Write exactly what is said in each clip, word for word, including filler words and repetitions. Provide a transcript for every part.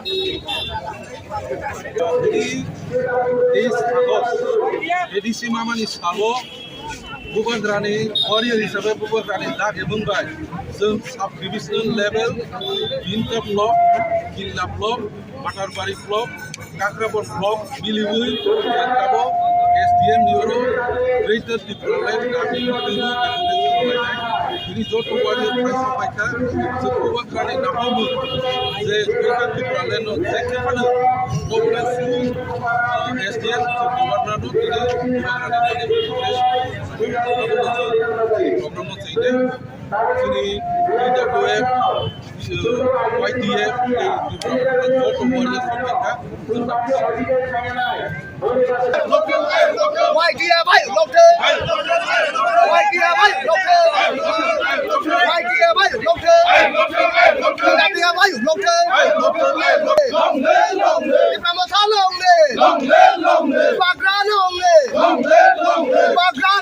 Tei, tei sago, A D C mamani sago, Bubagrani warrior hisabe Bubagrani dak ebong bai chwng sub divisional level, Binta block, Gilla block, Matarbari block, Kakrabor block, miliwi, tabok S D M ni oro Greater Tipraland kami twiwi tini joto warrior khaisa phaikha, chwng Bubagrani naharmung je Greater Tipraland no je khe phano Governor su, ah, S D M su Governor no tini Bubagrani bagwi program no chengde. Chini T W F, Y T F, joto warrior song kha. Y T F ayuk lok thung. Y T F ayuk lok thung. Y T F ayuk lok thung. Y T F ayuk lok thung. Tipra Motha long live. Bubagra long live. Bubagra.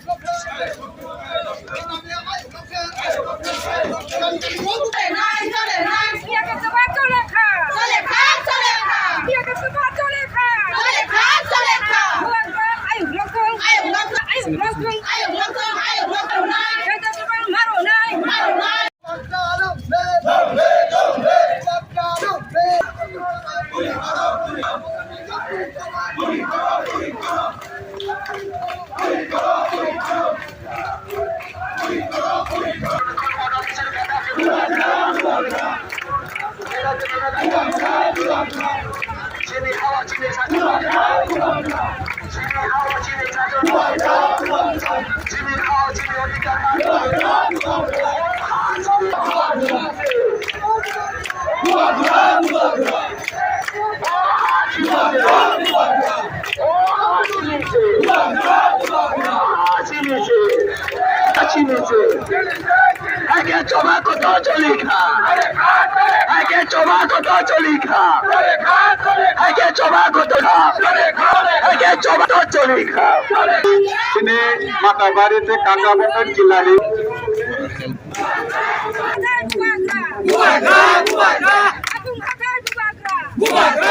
Haikhe choba kotor choli kha. Haikhe choba kotor choli kha. Haikhe choba kotor kha. Haikhe choba kotor choli kha. Chini Matarbari tei Kakrabor Gillani. Bubagra, bubagra. Bubagra, bubagra. Bubagra,